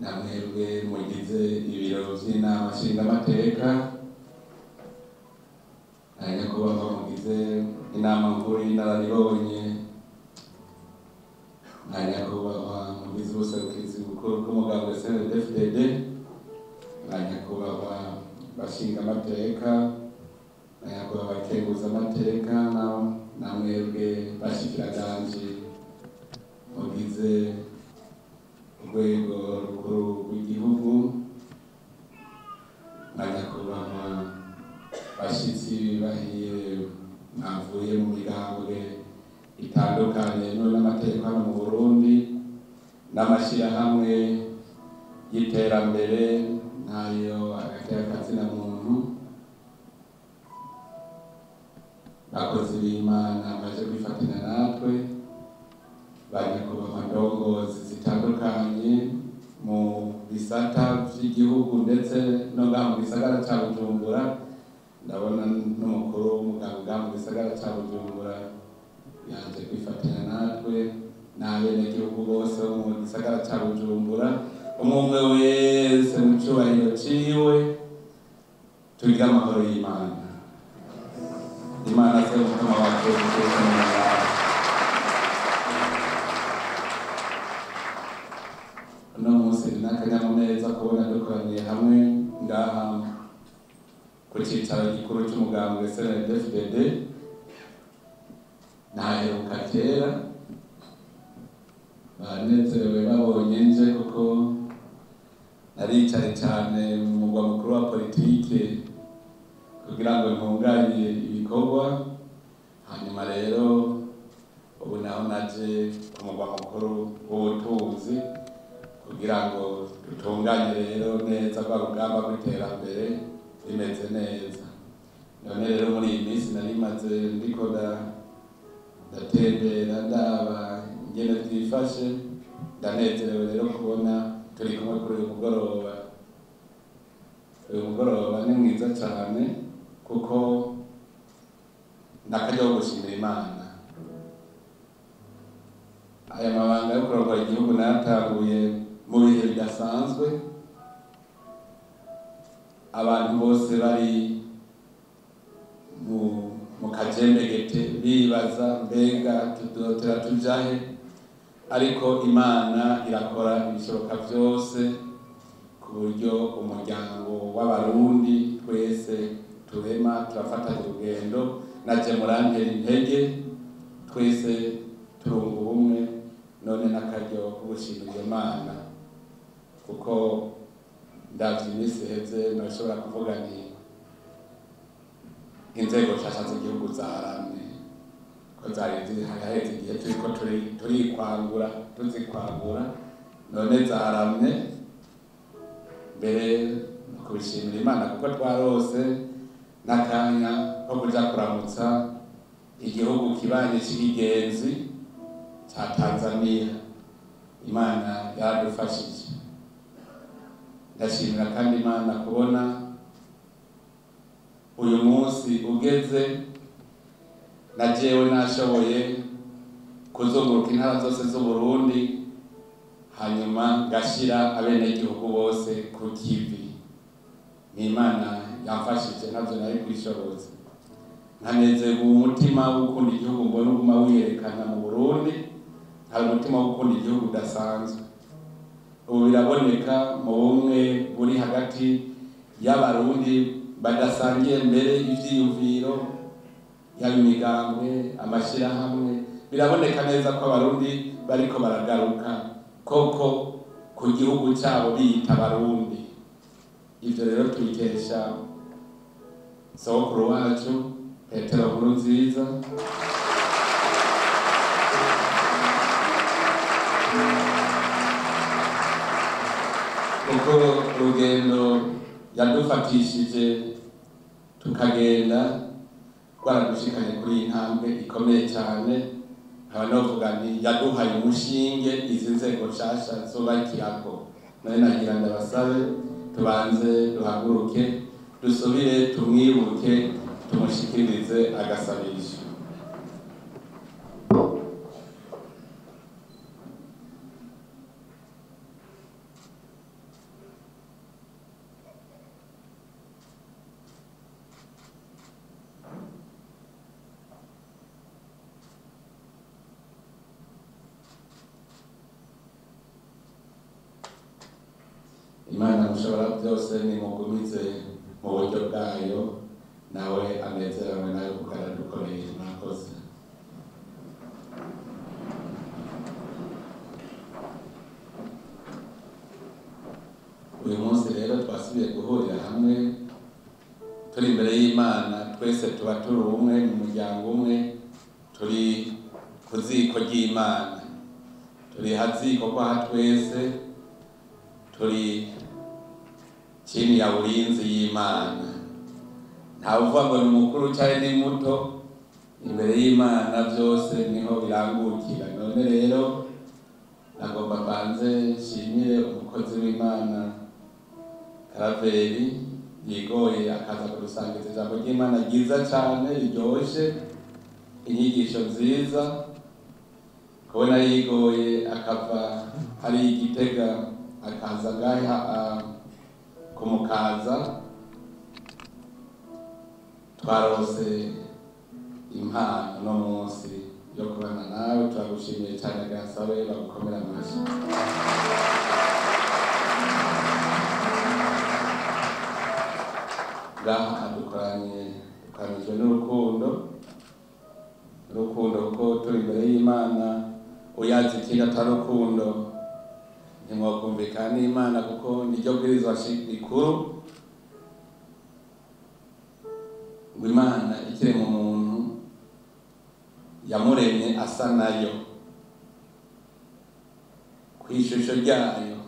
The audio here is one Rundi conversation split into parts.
Namwebwe mugize ibiro vy'inama nshingamateka, na nyakubahwa mugize inama nkuru y'inararibonye, na nyakubahwa mugize ubuserukizi bukuru bw'umugambwe CNDD-FDD, na nyakubahwa bashingamateka, na nyakubahwa bakenguzamateka, na mwebwe bashikiranganje mugize urwego rukuru rw'igihugu, na nyakubahwa bashitsi bahiye mwavuye mu migambwe itandukanye yemewe n'amategeko hano mu Burundi, n'amashirahamwe y'iterambere ntayo agateka kazina muntu, bakozi b'Imana baje kwifatanya natwe, ba nyakubahwa ndongozi zitandukanye mu bisata vy'igihugu ndetse no ngaha mu gisagara ca Bujumbura. Ndabona n'umukuru w'umugambwe ngaha mu gisagara ca Bujumbura yaje kwifatanya natwe, n'abenegihugu bose bo mu gisagara ca Bujumbura, umwe wese mu cubahiro ciwe. Tugire amahoro y'Imana. Imana se umutima wacu. Uno munsi ni n'akanyamuneza kubona dukoraniye hamwe ngaha ku cicaro gikuru c'umugambwe CNDD-FDD. Naheruka kera, banezerewe babonye nje kuko naricaye cane mu mugwa mukuru wa politike kugira ngo ntunganye ibikorwa. Hanyuma rero ubu naho naje ku mugwa mukuru w'ubutunzi kugira ngo dutunganye rero neza rwa rugamba rw'iterambere rimeze neza. None rero muri iyi minsi nari maze ndiko ndatembera ndaba ingene vyifashe. Ndanezerewe rero kubona turi kumwe kuri uyu mugoroba. Uyu mugoroba ni mwiza cane kuko n'akaryo ko gushimira Imana. Aya mabanga yo kurongora igihugu nayatanguye mu bihe bidasanzwe, abantu bose bari mu kajembegete bibaza mbega tudotera tujahe, ariko Imana irakora ibishoboka vyose ku buryo umuryango w'Abarundi twese turema turafatanya urugendo. Naje murantera intege, twese turunga ubumwe. None n'akaryo ko gushimira iyo Mana, kuko ndavye iminsi iheze noshobora kuvuga nti inzego nshasha z'igihugu zaramye, ko zari haheze igihe turiko turikwangura tuzikwangura, none zaramye. Mbere no kubishimira Imana kuko twarose n'akanya ko kuja kuramutsa igihugu kibanye c'ikigenzi ca Tanzania. Imana yaradufashije. Ndashimira kandi Imana kubona uyu munsi ugeze na jewe nashoboye kuzunguruka intara zose z'Uburundi, hanyuma ngashira abenegihugu bose ku kivi. Ni Imana yamfashije, navyo nari kwishoboza. Nkanezerwa umutima wo gukunda igihugu mbona uguma wiyerekana mu Burundi. Hari umutima wo gukunda igihugu udasanzwe. Ubu biraboneka mu bumwe buri hagati y'Abarundi badasangiye mbere ivyiyumviro, yaba imigambwe, amashirahamwe. Biraboneka neza ko Abarundi bariko baragaruka koko ku gihugu cabo biyita Abarundi. Ivyo rero tubikesha sogokuru wacu Petero Nkurunziza. Kuko urugendo yadufatishije tukagenda rwaradushikanye kuri iyi ntambwe ikomeye cyane. Nkaba novuga nti yaduhaye umushinge izi nzego nshasha zubakirako. None nagira ndabasabe tubanze duhaguruke, dusubire tumwibuke, tumushikirize agasabisho. Imana mushobora byose nimugumize mu buryo bwayo, nawe anezerewe nayo kuko aradukoreye. Murakoze. Uyu munsi rero twasubiye guhurira hamwe turi imbere y'Imana, twese tuba turi umwe mu muryango umwe, turi ku ziko ry'Imana, turi haziko kwa twese, turi chini ya ulinzi y'Imana. Nta uvuga ngo ni mukuru cyangwa ni muto, imbere y'Imana byose niho birangukira. None rero nagomba mbanze nshimire umukozi w'Imana Karaveri yigoye akaza kudusangiza ijambo ry'Imana ryiza cyane riryoshe, inyigisho nziza. Kubona yigoye akava hari Igitega akaza ngaha kumukaza, twarose impano no munsi yo kubana nawe. Turagushimiye cyane, gasabe bagukomera amashyi. Ngaha dukoranye dukanijwe n'urukundo, urukundo kuko turi imbere y'Imana. Uyazi ikintu atari urukundo ntimwokumvikana n'Imana, kuko niryo bwirizwa rikuru ngo Imana ikirema umuntu yamuremye asa nayo ku ishusho ryayo,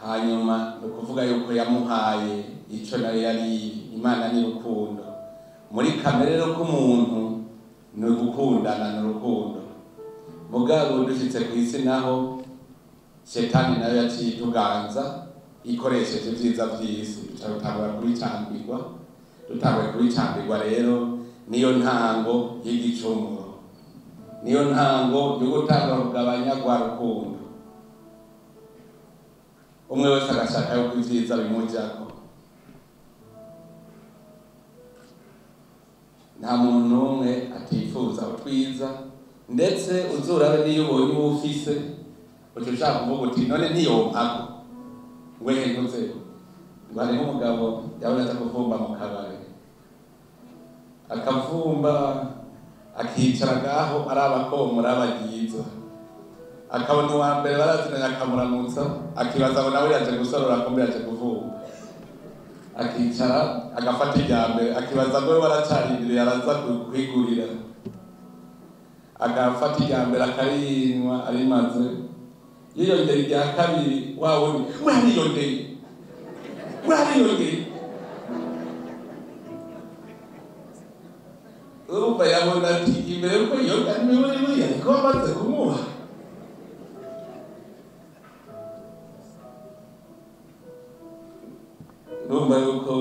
hanyuma ni ukuvuga yuko yamuhaye icyo nayo yari. Imana ni urukundo muri kamere rero k'umuntu ni ugukundana, ni urukundo. Mugabo dushitse ku isi naho shetani nayo yaciye ituganza ikoresheje ibyiza by'isi, dutangura kubicambirwa. Dutanguye kubicambirwa rero niyo ntango y'igicumuro, niyo ntango yo gutangura kugabanya rwa rukundo. Umwe wese agashaka yuko ibyiza bimujyako. Nta muntu n'umwe atifuza utwiza, ndetse uzurabe niyo ubonye uwo ufise uca ushaka kuvuga uti none ntiyompako ngo ehe ntuzeho. Ngo hariho umugabo yabona aza kuvumba mu kabari, akavumba akicara ngaho araba ko muraba ryiza, akabona uwa mbere barazinanye akamuramutsa, akibaza ngo nawe yaje gusorora kumbe yaje kuvumba, akicara agafata irya mbere, akibaza ngo we waracarindiriye araza kwigurira, agafata irya mbere akarinywa arimaze, yiyongera irya kabiri, wa wundi we ariyongeye, we ariyongeye. Urumva yabona ati imbere yuko yiyongera niwe niwe ariko bamaze kumuha. Urumva yuko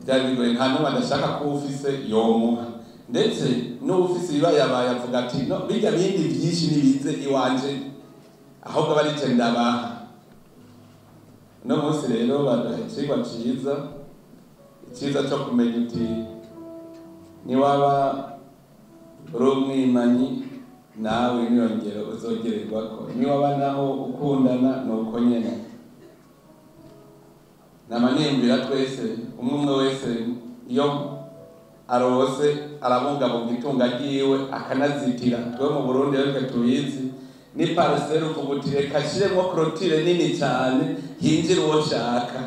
byari bigoye, nta n'umwe adashaka ko ufise yomuha, ndetse n'ufise ibibayabaye avuga ati no bijya bindi byinshi nibize iwanje ahubwo barije ndabaha. Uno munsi rero baduha icigwa ciza, iciza co kumenya uti niwaba uri umwimanyi nawe niyongera uzogererwako, niwaba naho ukundana nuko nyene. Nama niyumvira twese umwe umwe wese iyo arose arabungabunga itunga ryiwe akanazitira. Twe mu Burundi rero tubizi ni parcelle uvuga uti reka nshiremwo clôture nini cyane hinjire uwo nshaka,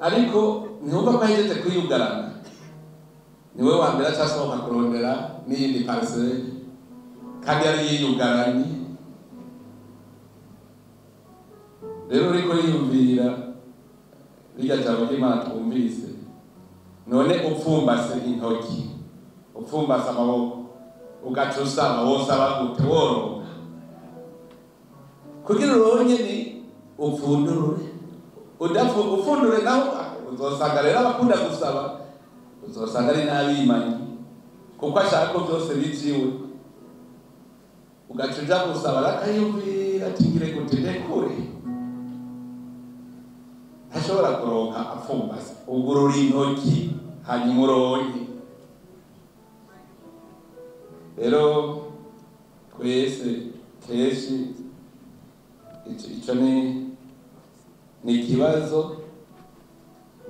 ariko ntiwumva ko ahejeje kwiyugarana, niwe wa mbere acasohoka kurondera n'iyindi parcelle kandi yari yiyugaranye. Rero uriko yiyumvira rirya jambo ry'Imana twumvise, none upfumbase intoki, upfumbase amaboko, ugaca usaba, wosaba gute? Woronka kugira uronke ni upfundurure, upfundure naho uzosanga rero abakunda gusaba uzosanga ari n'abimanyi, kuko ashaka ko byose bijiwe. Ugaca uja gusaba arakayumvira ati ngire gute ndekure, ntashobora kuronka apfumbase. Ugurura intoki hanyuma uronke. Rero twese kenshi Ico ni ikibazo,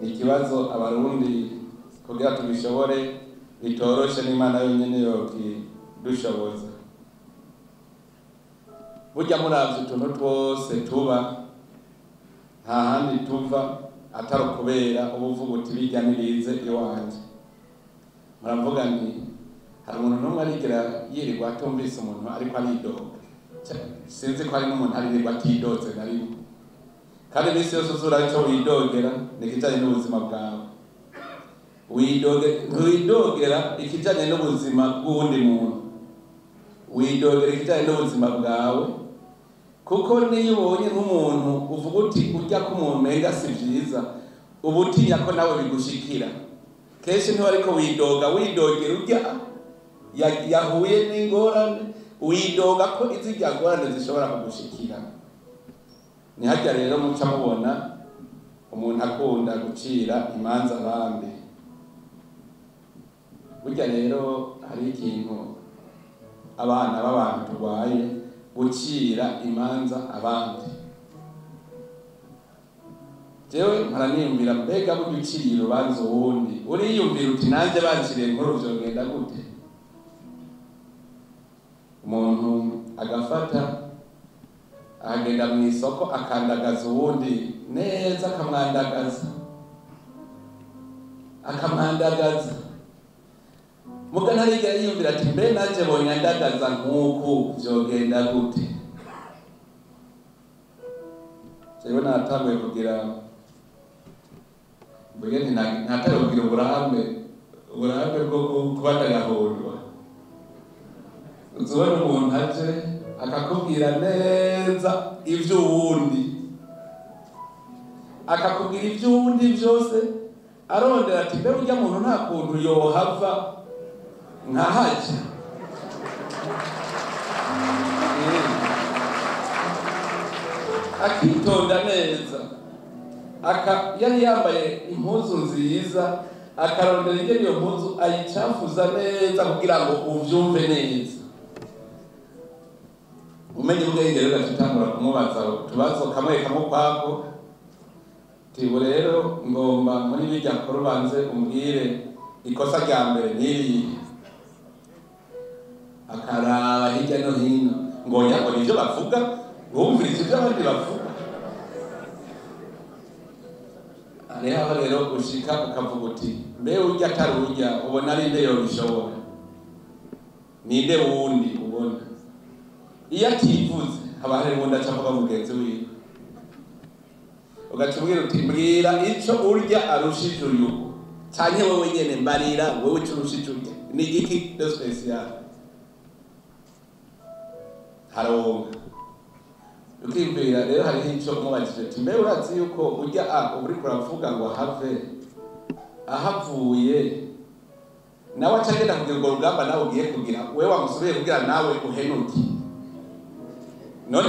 ni ikibazo abarundi kugira tubishobore bitoroshe, n'Imana yonyene yokidushoboza. Burya muravye utuntu twose tuba, nta handi tuva atari ukubera ubuvuga uti birya ntibize iwanje. Muravuga nti hari umuntu n'umwe arigera yirirwa atumvise umuntu ariko aridoga. Sinzi ko hari n'umuntu aririrwa atidotse na rimwe. Kandi iminsi yose uzura ico widogera ni ikijanye n'ubuzima bwawe. Ntiwidogera ikijanye n'ubuzima bw'uwundi muntu, widogera ikijanye n'ubuzima bwawe. Kuko niyo ubonye nk'umuntu uvuga uti urya ko umuntu umenga si vyiza, uba utinya ko nawe bigushikira. Kenshi ntiba ariko widoga, widogera urya yahuye n'ingorane, widoga ko izirya ngorane zishobora kugushikira. Ni harya rero muca mubona umuntu akunda gucira imanza abandi. Burya rero hari ikintu abana b'abantu turwaye, gucira imanza abandi. Jewe mpora niyumvira, mbega burya uciriye urubanza uwundi, uriyumvira uti nanje banciriye inkuru vyogenda gute? Umuntu agafata akagenda mw'isoko akandagaza uwundi neza, akamwandagaza akamwandagaza, muga ntarigera yiyumvira ati mbe nanje bonyandagaza nk'uku vyogenda gute? Jewe natanguye kugira mvuge nti natanguye kugira uburambe bwo kuba ndagahondwa. Uzubona umuntu aje akakubwira neza ivy'uwundi, akakubwira ivy'uwundi vyose, arondera ati mbe urya muntu nta kuntu yohava nkahaja. Akitonda neza, yari yambaye impuzu nziza, akarondera ingene iyo mpuzu ayicafuza neza kugira ngo uvyumve neza. Umenye ubwenge rero ugaca kumubaza utubazo kamwe kamwe ukwako, uti rero ngomba muri birya kora ubanze umbwire ikosa rya mbere n'irihe. Akaraba hirya no hino ngo oya, ngo nivyo bavuga, wumviriza ivyo abandi bavuga. Hariho aho rero ushika ukavuga uti mbe urya atari urya, ubona ari nde yobishobora? Ninde wundi ubona? Iyo ativuze haba hari uwundi aca avuga mugenzi wiwe, ugaca ubwira uti mbwira ico urya arushije uyu, canke wewe nyene mbarira wewe ico urushije urya ni igiki de special. Haronka ukiyumvira rero hariho ico umubajije uti mbe urazi yuko urya uba uriko uravuga ngo ahave, ahavuye nawe aca agenda kugira urwo rugamba nawe ugiye kugira, wewe wamusubiye kugira nawe uhenuke. None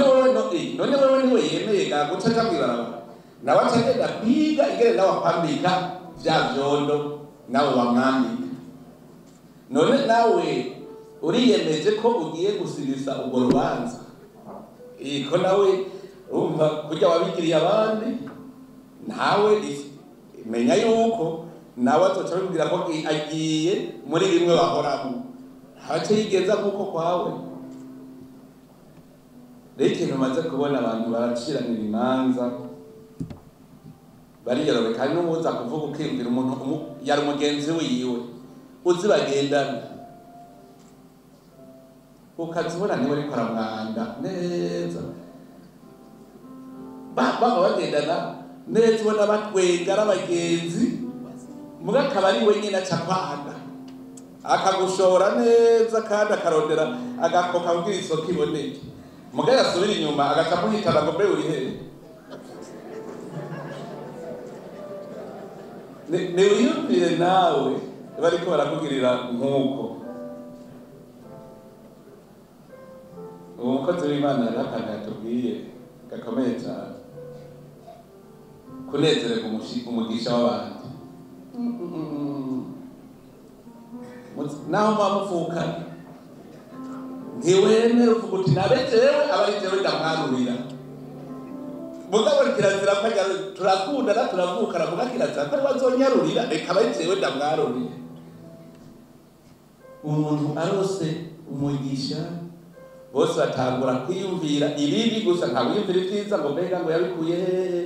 wewe niwe yemeye ga guca aja mw'ibarabara, nawe aca agenda kwiga ingene nawe akwambika vya vyondo nawe wamwambika. None nawe uriyemeje ko ugiye gusibisa urwo rubanza, ko nawe urumva kurya wabigiriye abandi, nawe menya yuko nawe azoca abibwira ko agiye muri bimwe bahoramo, ntace yigeza kuko kwawe. Rero ikintu umaze kubona abantu baraciranira imanza bariyorobe, kandi n'uwuza kuvuga ukiyumvira umuntu yari umugenzi wiwe uzi bagendana, ukazibona niwe ariko aramwanda neza, baba bagendana neza, ubona batwenga ari abagenzi, muga akaba ari we nyene aca kwanga, akagushora neza kandi akarondera agakoka kugira isoko iboneke. Muga yasubira inyuma agaca amuhitana ngo mbe uri hehe? Niwiyumvire nawe bariko barakugirira nk'uko. Uwo mukozi w'Imana yari akantu yatubwiye gakomeye cyane, kunezererwa umugisha w'abandi. Naho muba muvukana ntiwemera uvuga uti nabe jewe aba ari jewe ndamwarurira. Mugabo kirazira ko turakundana turavukana, muga kirazira ko bazonyarurira, reka bajewe ndamwaruriye. Umuntu arose umugisha bose batangura kwiyumvira ibibi gusa, nta wiyumvira ibyiza ngo mbega ngo yabikuye hehe.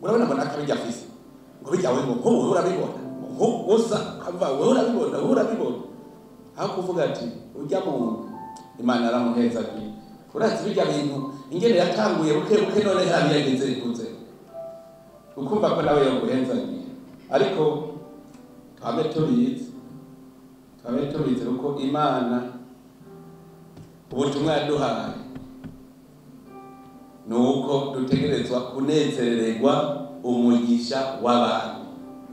Urabona ngo nakabijya afise ngo bijya we ngo nk'ubu urabibona ngo gusa kava wewe urabibona, wewe urabibona. Aho kuvuga ati ujya muntu Imana aramuheza ati urazi bijya bintu ingene yatanguye buke buke none hari yageze ikuze, ukumva ko nawe yoguhenzagiye. Ariko twame tubizi, twame tubizi kuko Imana ubutumwa yaduhaye nuko dutegerezwa kunezererwa umugisha w'abantu.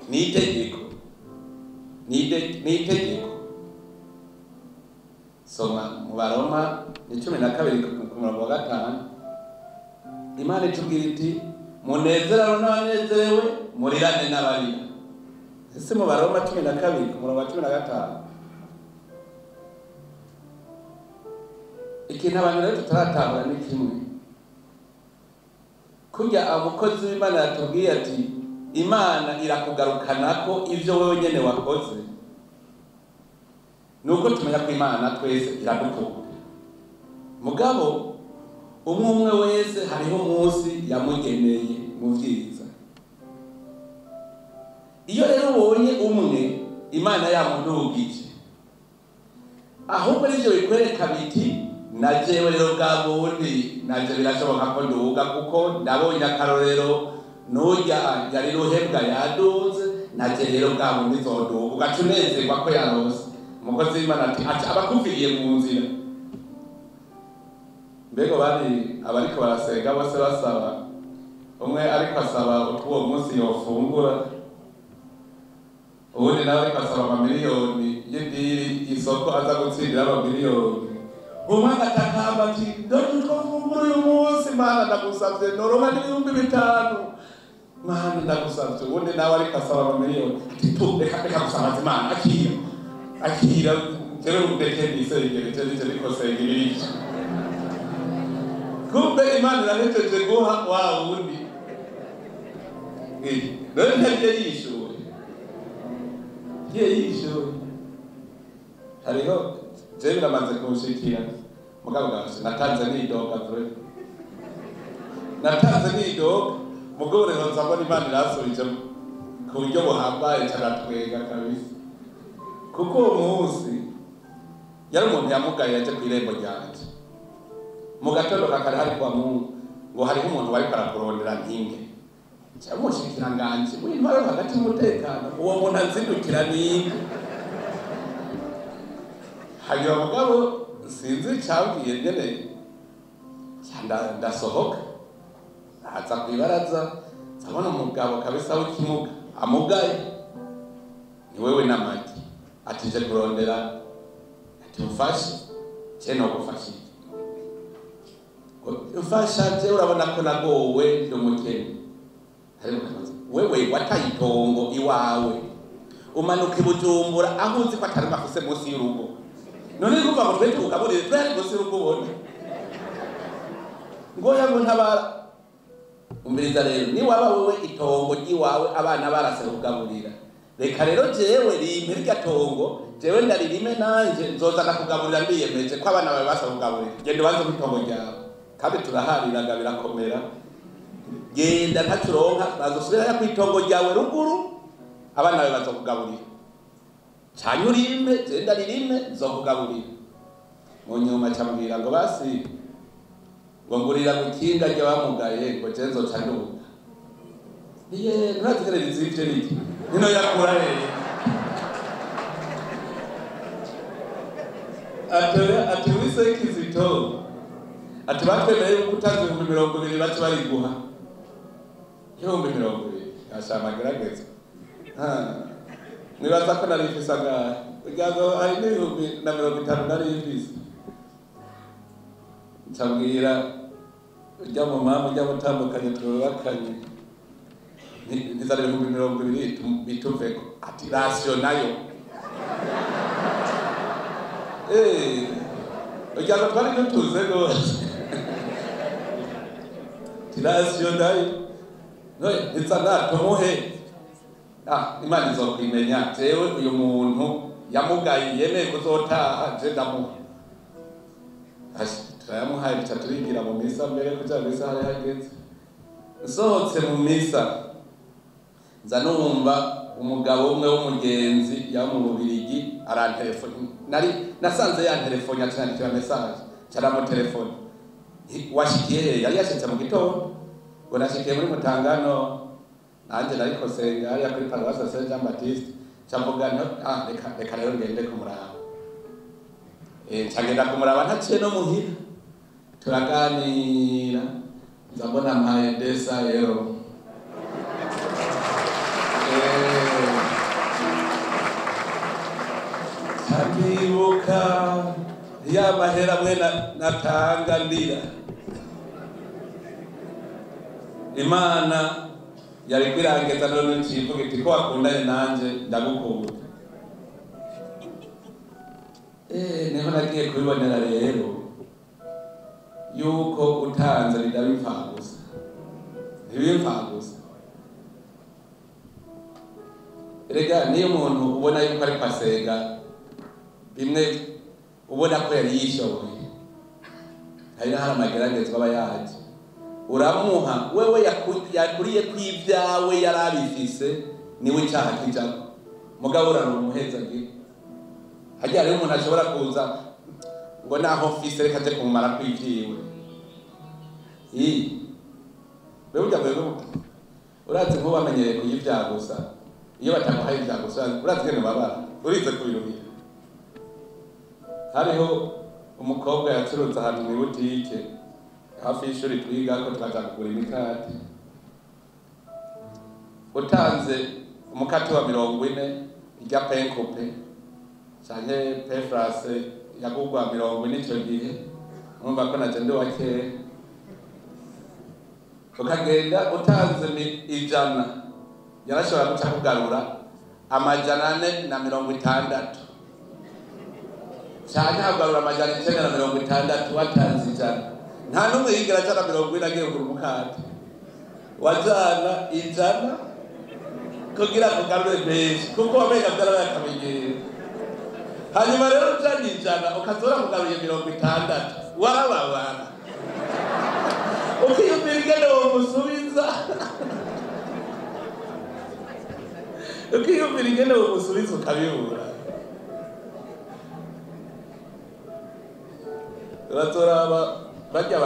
Ni itegeko, ni itegeko. Soma mu Baroma ni 12 ku murongo wa 5. Imana itubwira iti munezerane n'abanezerewe, murirane n'abarira. Ese mu Baroma 12 ku murongo wa 15. Ikintu abantu rero tutaratahura ni kimwe. Kurya umukozi w'Imana yatubwiye ati Imana irakugarukanako ivyo wewe nyene wakoze, nuko tumenya ko Imana twese iradukunda. Mugabo umwe umwe wese hariho umunsi yamugeneye mu vyiza. Iyo rero ubonye umwe Imana yamudugije, ahubwo nivyo bikwereka biti na jewe rero bwa bundi naje birashoboka ko nduga, kuko ndabonye akarorero nurya yari ruhebwa yaduze, naje rero bwa bundi nzoduga. Ugaca unezerwa ko yarose. Umukozi w'Imana ati abakuviriye mu nzira. Mbego bari abariko barasenga bose basaba, umwe ariko asaba uwo munsi yofungura, uwundi nawe ariko asaba amamiliyoni y'idiri isoko aza gutsindira amamiliyoni. Umwe agatakamba ati ndonye utwo mfungura uyu munsi, Mana ndagusavye noronka n'5,000, Mana ndagusavye. Uwundi nawe ariko asaba amamiliyoni ati tu reka reka gusamaza Imana, akira akira jewe undeke nisengere, jewe nije ndiko senga ibirivyo. Kumbe Imana irahejeje guha wa wundi. None ntagiye yishuwe, ngiye yishuwe. Hariho jewe biramaze kunshikira mugabo bwanje natanze nidoga vure, natanze nidoga mugabo rero nzabona Imana irasubije ku buryo buhambaye caratwenga kabisa. Kuko uwo munsi yari umuntu yamugaye yaje kw'irembo ryanje mu gatondo kakare, hari kwa Mungu ngo hariho umuntu wariko arakurondera nkinge. Cyamushikiranganje w'intwaro hagati y'umutekano, uwo muntu anzindukira ninde? Hanyuma mugabo sinzi icambwiye nyene, ndasohoka aza kwibaraza, ndabona umugabo kabisa w'ikimuga amugaye, ni wewe n'amagi ati nje kurondera, ati umfashe. Je nogufasha iki? Mfasha je, urabona ko nagowe ndi umukene. Wewe wataye itongo iwawe umanuka i Bujumbura aho uzi ko atari mafise munsi y'urugo, none kuva ngo twe tukugaburire twe ari munsi y'urugo ubona ngoya ngo ntabara. Umviriza rero, ni waba wewe itongo ry'iwawe abana barase kugaburira, reka rero jewe rimpe rirya tongo, jewe ndaririme nanje nzoza ndakugaburira, ndiyemeje ko abana bawe basa kugaburira. Genda ubanze kw'itongo ryawe, kandi turahariraga birakomera. Genda ntacuronka bazosubirayo kw'itongo ryawe ruguru, abana bawe bazokugaburira. Canye urime, jewe ndaririme nzokugaburira. Mu nyuma camubwira ngo basi ngo ngurira gukinga ry'abamugaye ngo je nzoca nduga. Iye nturatekereza ivyo biki nino yakura hehe? Ati wise Kizito ati batwemereye yuko utanze 20,000 bace bariguha 20,000. Ashama gerageza nibaza ko nari mfise angahe, kugira ngo hari n'50,000 nari mfise. Ncabwira ujya mu mama ujya mutandukanye twubakanye ntizari 20,000 bituveko. Ati rasiyo nayo kugira ngo twari dutuze rwose. Tirasiyo nayo none nitsa tumuhe. Imana izokwimenya jewe uyu muntu yamugaye yemeye kuzotaha je ndamuha. Turayamuhaye bica turigira mu misa mbere kuja misa hari hageze. Nsohotse mu misa nza numva umugabo umwe w'umugenzi ya mu Bubirigi arantelefone. Nari nasanze yantelefone acandikira message caramutelefone. Washikiye yari yashitse mu gitondo ngo nashikiye muri Mutangano nanje nariko senga hariya kuri Paroisse Saint Jean Baptiste camvuga no reka rero ngende kumuraba. Ncagenda kumuraba ntaciye no muhira turaganira nza mbona mpaye desa rero. Ndibuka ya mahera mwe natanga ndira. Imana yari kwirangeza none ncivuga iti ko wakundanye nanje ndagukunda. Niho nagiye kubibonera rero yuko utanze bidabipfa gusa. Ntibipfa gusa. Erega niyo umuntu ubona yuko ari kwasenga bimwe ubona ko yari yishoboye hari n'ahari amageragezwa aba yaje uramuha wewe yakuriye kw'ibyawe yari abifise niwe icyaha kijako mugabo urarumuhezagira. Harya hariho umuntu ashobora kuza ngo naho mfise reka aje kumumara kw'ivyiwe. Wewe ujya wewe urazi nko bamenyereye kurya ivyaha gusa iyo bataguhaye ivyaha gusa urazi ngene babara urize kubiruhira. Hariho umukobwa yacuruza ahantu mu butike hafi y'ishuri twigako tukaja kugura imikate. Utanze umukate wa 40 irya penkope canke pefrase yagurwa 40 ico gihe urumva ko naje ndi wa kera. Ukagenda utanze 100 yarashobora guca kugarura 460 canke akagarura 960 watanze 100. Nta n'umwe yigera acana 40 agiye kugura umukate. Wajana 100 kugira kugarure menshi kuko wamenga vyarabaye akamenyero. Hanyuma rero ujanye 100 ukazora kugaruye 60 warababara ukiyumvira ingene womusubiza ukiyumvira ingene womusubiza ukabibura. Batoraba barya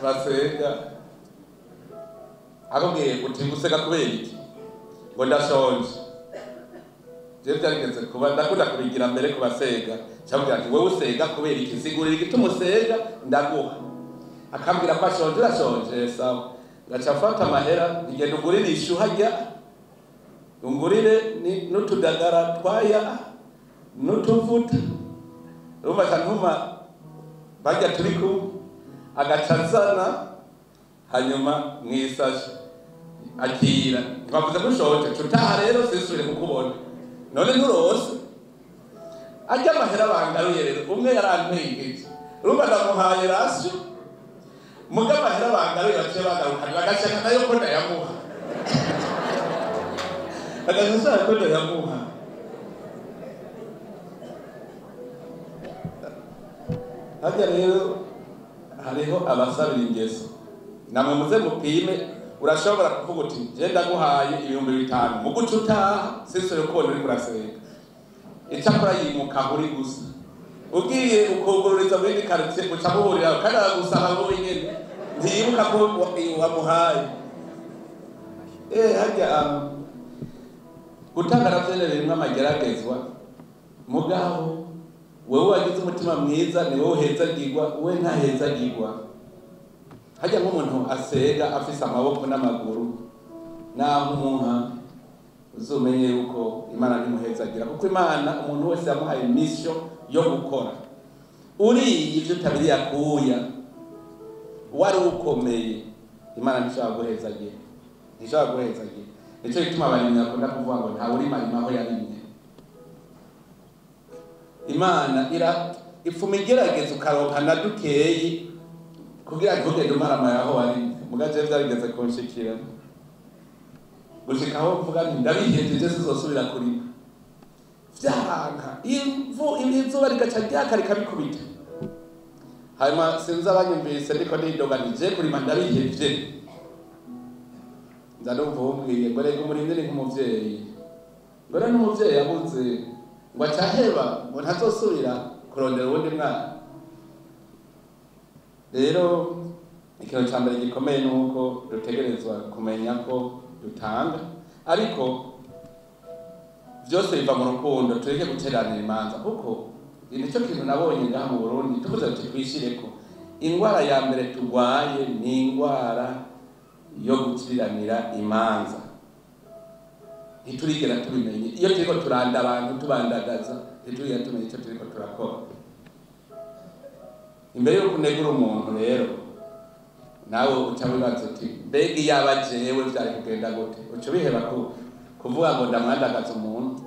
basenga akubwiye uti guseka kubera iki ngo ndashonje. Je byarigeze kuba ndakunda kubigira mbere kubasenga cyambwira ati wewe usega kubera iki sigurira igituma usega ndaguha. Akambwira ko ashonje urashonje sawa ngaca mfata amahera ngenda ugurire ishu harya ungurire n'utudagara twaya n'utuvuta urumva ntuma barya turi kumwe agaca azana hanyuma mwisashe akira twavuze ko ushonje tutaha rero sinsubire kukubona none nturose arya amahera bangaruye rero umwe yarantwikije urumva ndamuhaye rasiyo muga amahera bangaruye baciye bagarukana bagashaka nayo ko ndayamuha bagashaka ko ndayamuha. Harya rero hariho abasabira ingeso namwe muze mupime. Urashobora kuvuga uti je ndaguhaye 5000 mu guca utaha sinsubire kubona uriko urasenga. Icyakora yimuka uri gusa ugiye ukugururiza muri quartier uca muhurira kandi aragusaba wowe nyene ntiyibuka ko wamuhaye. Harya gutanga navyene birimwo amageragezwa mugabo wewe wagize umutima mwiza ni wowe uhezagirwa we ntahezagirwa. Harya nk'umuntu asega afise amaboko n'amaguru naho umuha uzumenye yuko Imana ntimuhezagira kuko Imana umuntu wese yamuhaye mission yo gukora. Uriye ivyo utabiri yakuya wari ukomeye Imana ntishobora guhezagira ntishobora guhezagira. Nico gituma abarimyi bakunda kuvuga ngo ntawe urima arima aho yarimye. Imana ira ifuma igerageza ukaronka na dukeyi kugira ntugende umaramaye aho warimye. Mugaje vyarigeze kunshikira gushika aho mvuga nti ndabihejeje sizosubira kurima, vyaranka, imvu izuba rigaca ryaka rikabikubita. Hanyuma sinzi abanyumvise ndiko nidoga nti je kurima ndabihevye, nza ndumva uwumbwiye ngo rega umurimyi ni nk'umuvyeyi, ngo rero n'umuvyeyi yabuze ngo acaheba ngo ntazosubira kurondera uwundi mwana. Rero ikintu ca mbere gikomeye ni uko dutegerezwa kumenya ko dutanga, ariko vyose biva mu rukundo. Tureke guteranira imanza, kuko nicyo kintu nabonye ngaha mu Burundi. Tuvuze tuti twishireko, ingwara ya mbere turwaye ni ingwara yo gutiriranira imanza. Ntiturigera tubimenye iyo turiko turanda abantu tubandagaza, ntiturigera tumenya icyo turiko turakora. Imbere yo kunegura umuntu rero, nawe uca wibaza uti mbega iyaba jewe vyari kugenda gute? Uca ubiheba kuvuga ngo ndamwandagaza umuntu.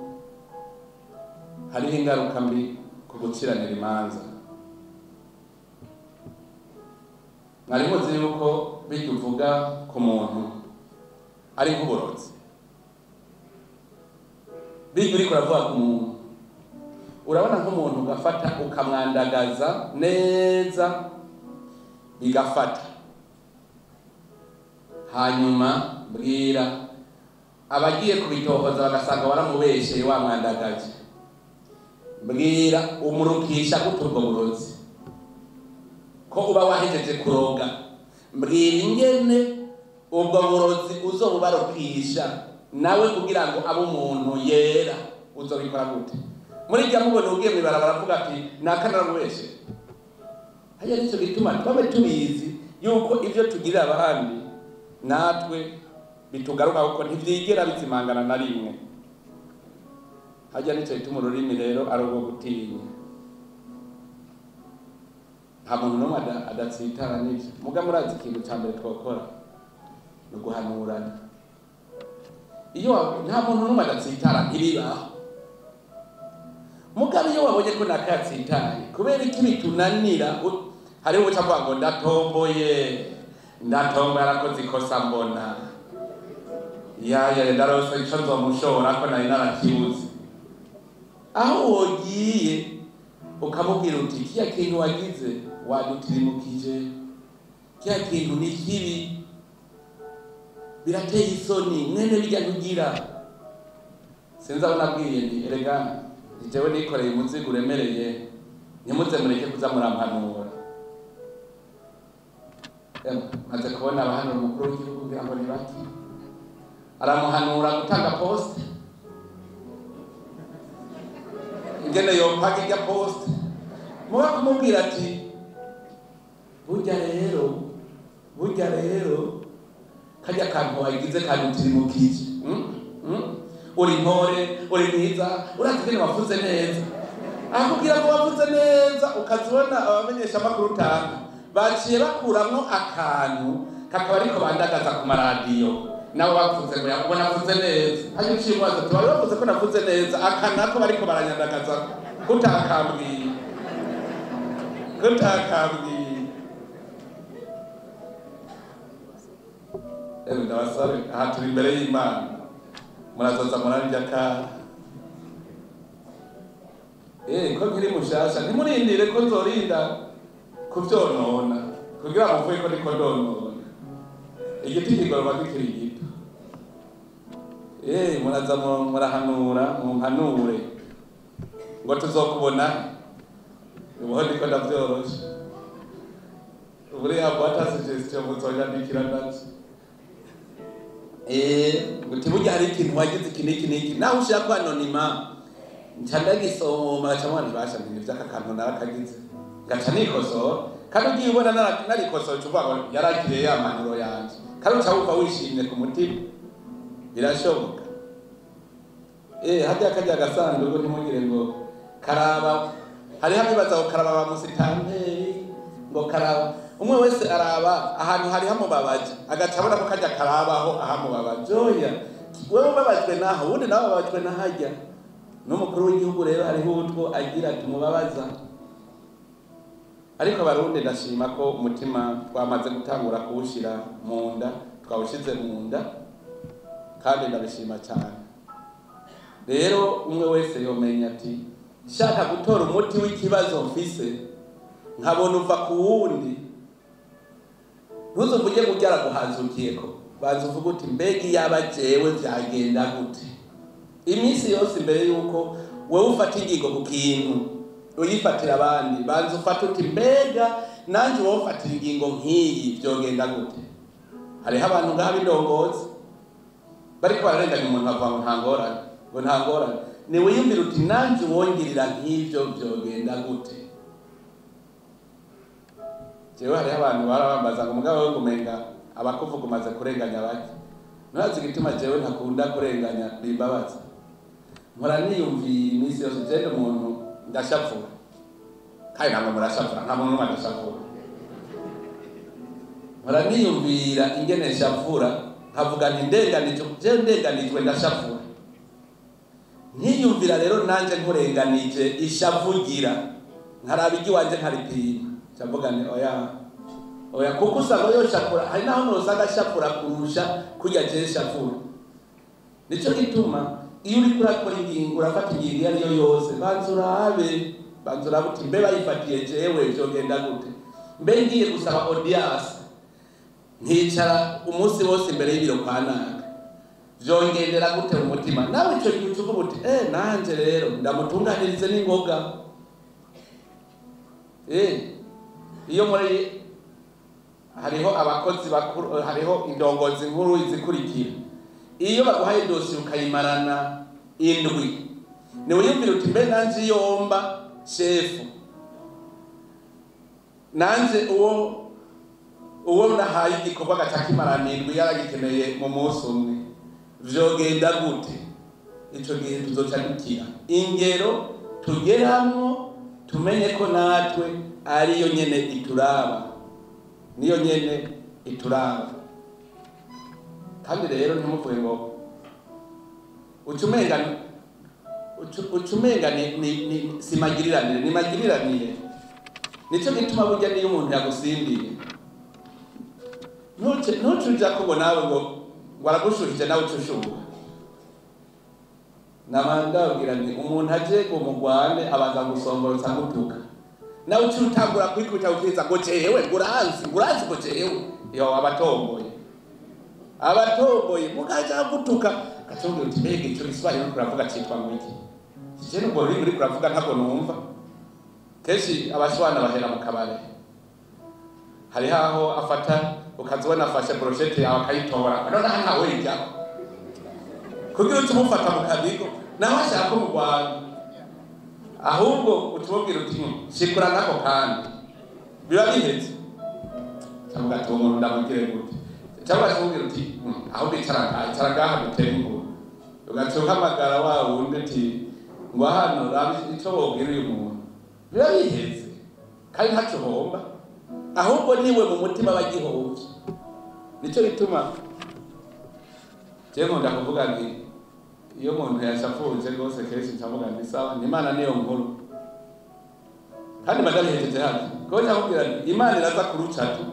Hariho ingaruka mbi ku guciranira imanza. Mwari muzi yuko birya uvuga ku muntu ari nk'uburozi? Birya uriko uravuga ku muntu, urabona nk'umuntu ugafata ukamwandagaza neza bigafata, hanyuma bwira abagiye kubitohoza bagasanga waramubesheye wamwandagaje, mbwira umurukisha gute ubwo burozi ko uba wahejeje kuroga? Mbwira ingene ubwo burozi uzobubarukisha nawe kugira ngo abe umuntu yera, uzobikora gute? Muri rya mubona ugiye mw'ibarabara avuga ati naka naramubeshe. Hariya nico gituma twabe tubizi yuko ivyo tugirira abandi natwe bitugaruka, kuko ntivyigera bizimangana na rimwe. Hajya nico gituma ururimi rero ari urwo gutinya. Nta muntu n'umwe adatsitara n'ivyo. Muga murazi ikintu ca mbere twokora ni uguhanurana. Iyo nta muntu n'umwe adatsitara, ntibibaho. Mugabo iyo wabonye ko naka yatsitaye, kubera iki bitunanira? Hariho uca avuga ngo ndatomboye, ndatomboye, arakoze ikosa, mbona yaya ndarose ico nzomushora ko nari narakibuze. Aho wogiye ukamubwira uti kiya kintu wagize wadutirimukije, kiya kintu ni kibi, birateye isoni, mwene bijya ntugira. Sinzi aho nabwiye nti erega jewe nikoreye umuzigo uremereye, ntimuze mureke kuza murampanura. Maze kubona abahanura umukuru w'igihugu ngira ngo ni bake, aramuhanura gutanga poste, ingene yopaga irya poste, muba kumubwira ati burya rero, burya rero karya kantu wagize kanutirimukije, uri intore, uri mwiza, urazi ingene wavuze neza. Akubwira ngo wavuze neza, ukazibona abamenyesha amakuru utanga baciye bakuramwo akantu kakaba ariko bandagaza ku maradiyo, nabo bavuze ngo ngo navuze neza. Hanyuma uciye umubaza ati wari wavuze ko navuze neza, aka nako bariko baranyandagaza kutakambwiye, kutakambwiye. Ewe ndabasabe, aha turi imbere y'Imana, murazoza murarya kara. Ko nkiri mushasha, ntimurindire ko nzorinda kuvyonona kugira ngo mvuge ko ndiko ndonona. Igiti kigororwa kikiri gito. Muraza murahanura, mumpanure ngo tuzokubona. Ubu ndiko ndavyorosha, buriya bwata suggestion muzonyandikira nazo. Uti burya hari ikintu wagize iki n'iki n'iki, nawe ushaka ko anonima nca ndagisoma, ngaca mbona ntibasha nti vy'aka kantu narakagize, ngaca nikosora. Kandi ugiye ubona narikosora, uca uvuga ngo yarakiriye ya mpanuro yanje, kandi uca wumva wishimye ku mutima. Birashoboka. Harya karya gasanduku ntimugire ngo karaba, hariho abibaza ngo karaba ba musitanteri, ngo karaba umwe wese araba ahantu hari hamubabaje, agaca abona ko karya karabaho ahamubabaje. Oya, wewe ubabajwe naho, uwundi nawe ababajwe na harya. N'umukuru w'igihugu rero hariho utwo agira tumubabaza. Ariko abarundi ndashima ko umutima twamaze gutangura kuwushira mu nda, twawushize mu nda, kandi ndabishima cyane. Rero umwe wese yomenya ati shaka gutora umuti w'ikibazo mfise, nkabona uva ku wundi, ntuzuvuge ngo ujya araguhanzukiyeko, banza uvuge uti mbega iyaba jewe vyagenda gute. Iminsi yose imbere yuko wewe ufata ingingo ku kintu uyifatira abandi, banza ufate uti mbega nanje wowe ufatira ingingo nk'iyi vyogenda gute. Hariho abantu ngaha b'indongozi bariko bararenganya umuntu bavuga ngo nta ngorane, ngo nta ngorane. Ni wiyumvira uti nanje wongirira nk'ivyo vyogenda gute. Jewe hariho abantu barabambaza ngo mugabo we ngumenga abakuvuga umaze kurenganya bake. Nurazi igituma jewe ntakunda kurenganya bimbabaza. Mpora niyumvira iminsi yose jewe umuntu ndashapfura, kandi ntabwo murashapfura, nta muntu n'umwe adashapfura. Mpora niyumvira ingene nshapfura, nkavuga nti ndenganijwe, jewe ndenganijwe ndashapfura. Nkiyumvira rero nanje nkurenganije ishavugira, nkaraba iry'iwanje nkaripima, ncavuga nti oya oya, kuko usanga yoshapfura, hari naho nosanga ashapfura kurusha kurya jewe nshapfura. Nico gituma iyo uriko urakora ingingo, urafata ingingo iyo ariyo yose, banza urabe, banza urabe uti mbe bayifatiye jewe vyogenda gute. Mbe ngiye gusaba audience, nkicara umunsi wose imbere y'ibiro kwa naka, vyongendera gute mu mutima. Nawe ico gihe uca uvuga uti nanje rero ndamutunganirize n'ingoga. Iyo muri hariho abakozi bakuru, hariho indongozi nkuru izikurikira, iyo baguhaye dosiye ukayimarana indwi, ni wiyumvira uti mbe nanje yomba shefu, nanje uwo nahaye igikorwa gaca kimarana indwi yaragikeneye mu munsi umwe, vyogenda gute? Ico gihe tuzoca dukira ingero tugeramwo, tumenye ko natwe ariyo nyene ituraba, niyo nyene ituraba. Kandi rero ntimuvuge ngo ucumenga ni simagiriranire, ni magiriranire. Nico gituma burya niyo umuntu yagusimbiye ntuce ko ngo nawe ngo waragushuhije nawe ucushuha. Namanda abwira nti umuntu aje ngo mugwane abanza gusomborotsa gutuka, nawe uci utangura kwikubita ukiza ngo jewe nguranzi, nguranzi ngo jewe, yo abatomboye, abatomboye mukaja gutuka, gacongera uti mbega ico giswahili uriko uravuga citwa ngo iki? Je nubwo rurimi uriko uravuga ntabwo numva. Kenshi abashwana bahera mu kabare, hariho aho afata ukazibona afashe brochette yawe akayitora, none aha ntawe yijyako kugira uce umufata mu kabigo, nawe ashaka ko mugwana, ahubwo utumubwira uti shikura nako kandi biba biheze. Cyangwa ati uwo muntu ndamugire gute? Cyangwa atumubwira uti ahubwo icara ngaha, icara ngaha dutere inkuru. Ugaca uhamagara wa wundi uti ngo hano raba ico wobwira uyu muntu, biba biheze kandi ntaco uhomba, ahubwo niwe mu mutima bagihomvye. Nico gituma jewe nkunda kuvuga nti iyo umuntu yashapfuje rwose kenshi ncavuga nti sawa, ni Imana niyo nkuru, kandi mba ndabihejeje hano kuko ndakubwira nti Imana iraza kuruca tu,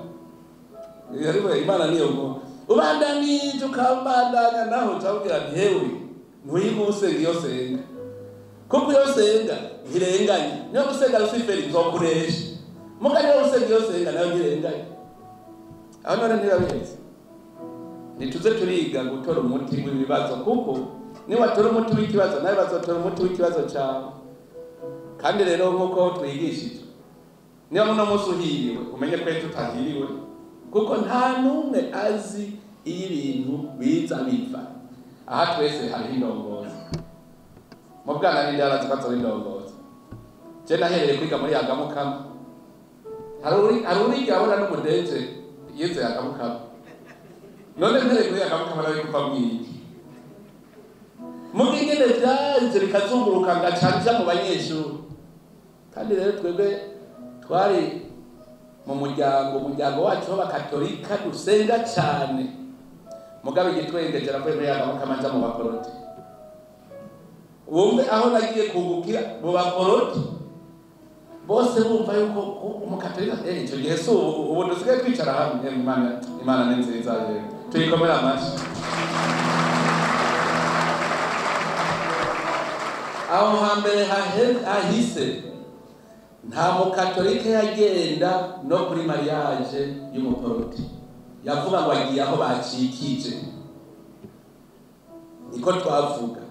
ariko Imana niyo nkuru. Ubandanije ukabandanya naho ncakubwira nti hewe ntuyiga usenga iyo senga, kuko iyo senga ntirenganye, niyo gusenga Rusiferi nzokuresha, muga niyo gusenga iyo senga nayo ntirenganye. Aho none ntibabiheze. Nituze turiga gutora umuti w'ibibazo, kuko niwatora umuti w'ikibazo nawe bazotora umuti w'ikibazo cyawe. Kandi rero nk'uko twigishijwe, niba muno munsi uhiriwe umenye ko ejo utahiriwe, kuko nta n'umwe azi iyo ibintu biza biva. Aha twese hariho indongozi, mu bwana n'indi yarazi ko azoba indongozi. Je nahereye kwiga muri Yagamukama, hari uriga abona n'umudeje yize Yagamukama, none mpereye kuri Yagamukama nawe kuva mwiki muga ingene vyaje bikazunguruka ngaca nja mu banyeshuri. Kandi rero twebwe twari mu muryango wacu w'abakatolika dusenga cane, mugabo igitwengeje navuye muri Yagamukama nja mu baporoti. Wumve aho nagiye kungukira mu baporoti, Bose bumva yuko umukatolika icyo gihe si ubu dusigaye twicara hamwe. Imana ni nziza rero, tuyikomere amashyi. Aho hambere hahise nta mukatolika yagenda no kuri mariage y'umuporoti, yavuga ngo agiye aho bacikije, niko twavuga.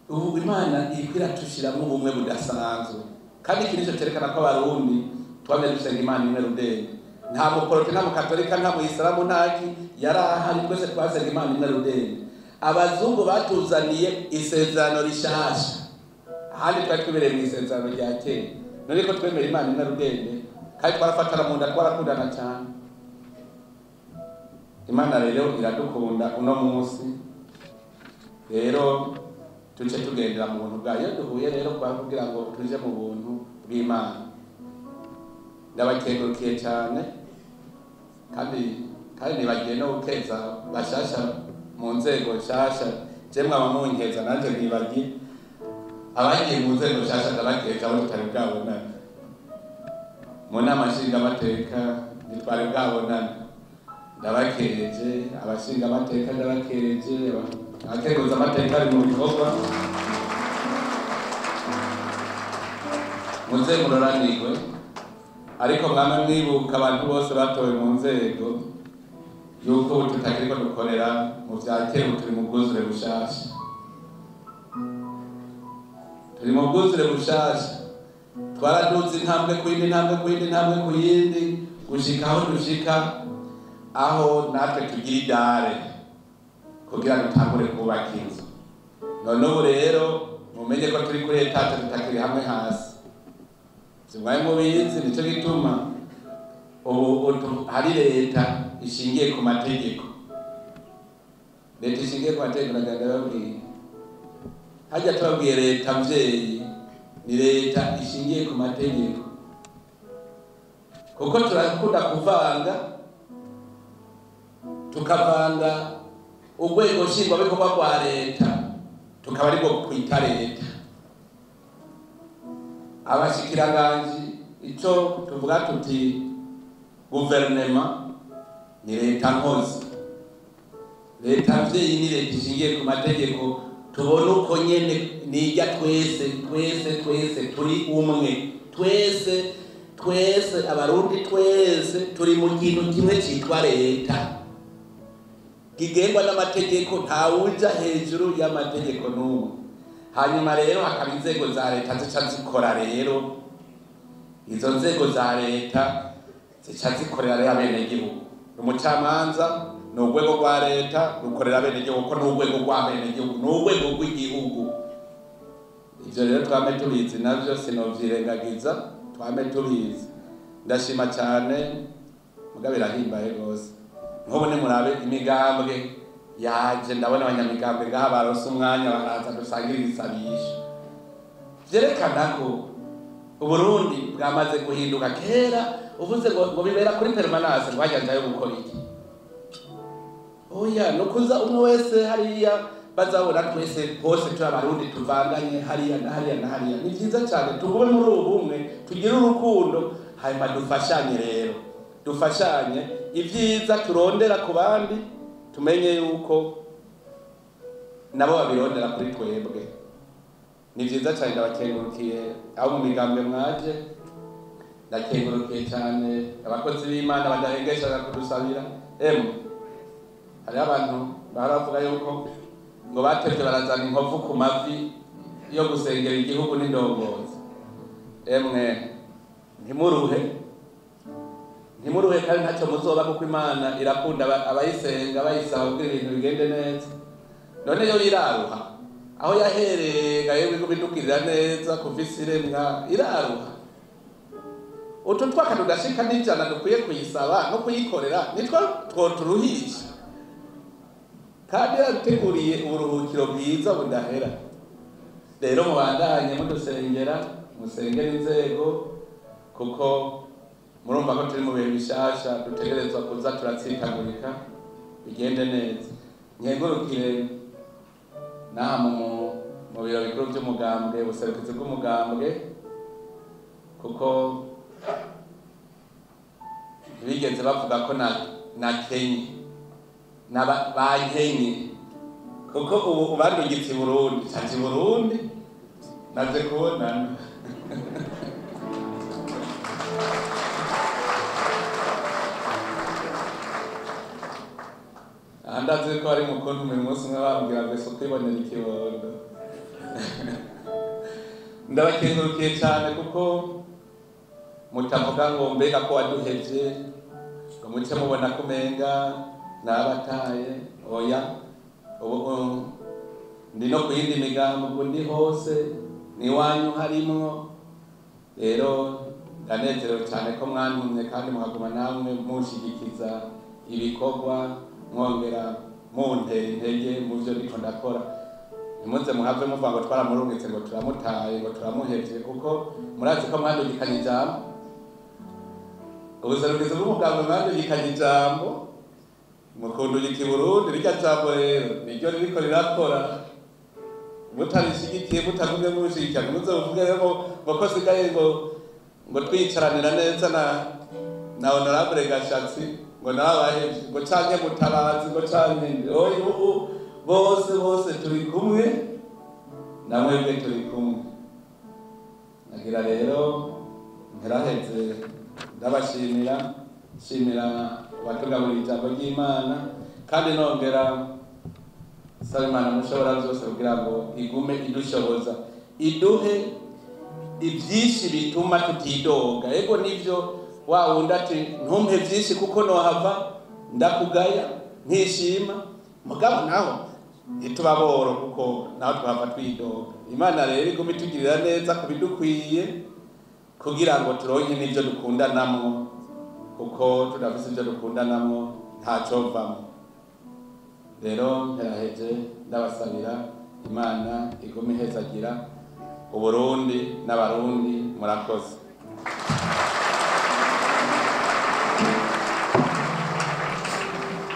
Ubu Imana iriko iratushiramo ubumwe budasanzwe, kandi iki nico cerekana ko Abarundi twamye dusenga Imana imwe rudende. Nta muporoti, nta mukatolika, nta muyisilamu, ntaki yari ahari, twese twasenga Imana imwe rudende. Abazungu batuzaniye isezerano rishasha, ahandi twari twibereye mu isezerano rya kera. None ko twemera Imana imwe rudende, kandi twarafatana mu nda, twarakundana cyane. Imana rero iradukunda uno munsi, rero tuce tugendera mu buntu bwayo. Iyo duhuye rero kwa kugira ngo tuje mu buntu bw'Imana. Ndabakengurukiye cyane, kandi nibagiye no gukeza bashasha mu nzego nshasha. Je mwaba munkeza nanje ntibagiye abagiye mu nzego nshasha, ndabakeza abo tutari bwabonane mu nama nshingamateka, ntitwari bwabonane. Ndabakeje abashingamateka, ndabakeje abakenguza amateka ari mu bikorwa. Muze muroranirwe, ariko mwame mwibuka abantu bose batowe mu nzego yuko ubu tutakiriko dukorera mu vya kera, ubu turi mu bwuzure bushasha. Turi mu bwuzure bushasha, twaraduze intambwe ku yindi, intambwe ku yindi, intambwe ku yindi, gushika aho dushika, aho natwe tugira idare kugira dutangure kubaka inzu. None ubu rero mumenye ko turi kuri etaje, tutakiri hamwe hasi. Simwaye mubizi, nico gituma ubu hari leta ishingiye ku mategeko. Leta ishingiye ku mategeko, ndagenda babwiye hajya tubabwiye leta mvyeyi, ni leta ishingiye ku mategeko, kuko turakunda kuvanga, tukavanga urwego nshingwabikorwa rwa leta tukaba ariko kwita leta. Abashikiranganji ico tuvuga tuti guverinema ni leta nkozi. Leta mvyeyi ni leta ishingiye ku mategeko, tubona uko nyene nijya twese twese twese turi umwe, twese twese Abarundi twese turi mu kintu kimwe citwa leta kigengwa n'amategeko, ntawuja hejuru y'amategeko n'umwe. Hanyuma rero hakaba inzego za leta zica zikora rero, izo nzego za leta zica zikorera rero abenegihugu. Umucamanza ni urwego rwa leta rukorera abenegihugu, kuko ni urwego rw'abenegihugu, ni urwego rw'igihugu. Ivyo rero twame tubizi, navyo sinovyirengagiza, twame tubizi. Ndashima cyane, mugabo birahimbaye rwose. Nk'ubu nimurabe imigambwe yaje, ndabona abanyamigambwe ngaha baronse umwanya baraza dusangira ibisabisho, vyerekana ko Uburundi bwamaze guhinduka. Kera uvuze ngo bibera kuri permanence, ngo hajya njayo gukora iki? Oya, nukuza umwe wese hariya bazabona twese hose turi Abarundi, tuvanganye hariya na hariya na hariya. Ni vyiza cyane, tugume muri ubu bumwe, tugire urukundo, hanyuma dufashanye rero, dufashanye ibyiza turondera ku bandi, tumenye yuko nabo babirondera kuri twebwe. Ni vyiza cyane, ndabakengurukiye abo mu migambwe mwaje, ndakengurukiye cyane abakozi b'Imana badahengeshaga kudusabira. Emwe hariho abantu baravuga yuko ngo batevye barazana inkovu ku mavi yo gusengera igihugu n'indongozi. Emwe ntimuruhe, ntimuruhe, kandi ntacyo muzoba, kuko Imana irakunda abayisenga, bayisaba kugira ibintu bigende neza. None yo iraruha, aho yahereye yewe kubidukirira neza kuva isi iremwa, iraruha. Utu twaka tugashika n'ijana dukwiye kuyisaba no kuyikorera, nitwo twoturuhisha, kandi yaduteguriye uburuhukiro bwiza budahera. Rero mubandanye mudusengera, musengere inzego, kuko murumva ko turi mu bihe bishasha, dutegerezwa kuza turatsitagurika bigende neza. Nkengurukire naha mu biro bikuru by'umugambwe, ubuserukizi bw'umugambwe, Kuko ntibigeze bavuga ko nakenye, bankenye, kuko ubu ubandungitse i Burundi, canje i Burundi naze kubonana. Aha ndazi ko ari mukuntu uyu munsi umwe bambwira ngo isuku ibonera ikibondo. Ndabakengurukiye cyane kuko mutavuga ngo mbega ko waduhevye, ngo muce mubona ko umenga nabataye. Oya, ubu ndi no ku yindi migambo, ubu ndi hose niwanyu harimwo. Rero ndanezerewe cyane ko mwantumye kandi mukaguma namwe munshigikiza ibikorwa, mwongera muntera intege mu byo ndiko ndakora. Ntimuze muhave muvuga ngo twaramurungitse, ngo turamutaye, ngo turamuhevye, kuko murazi ko mwandungikanye ijambo. Ubuserukizi bw'umugambwe mwandungikanye ijambo, mukundungika i Burundi. Rirya jambo rero niryo ririko rirakora. Mutarishigikiye, mutagumye mushigikira, ntimuze muvuge rero ngo ko sigaye ngo twicaranira neza na honorable Gashatsi, ngo narabahevye, ngo canke Mutabazi, ngo canke oya. Ubu bose bose turi kumwe, namwebwe turi kumwe. Nagira rero nteraheze ndabashimira, nshimira uwatugaburiye ijambo ry'Imana, kandi nongera saba Imana mushobora byose kugira ngo igume idushoboza, iduhe ibyinshi bituma tutidoga. Ego nivyo, wa wundi ati ntumpe byinshi kuko nohava ndakugaya nkishima, mugabo naho ntituba boro kuko naho twahava twidoga. Imana rero igume itugirira neza ku bidukwiye kugira ngo turonke n'ivyo dukundanamwo, kuko tudafise ivyo dukundanamwo ntacovamwo. Rero nteraheje ndabasabira Imana igume ihezagira Uburundi n'Abarundi. Murakoze.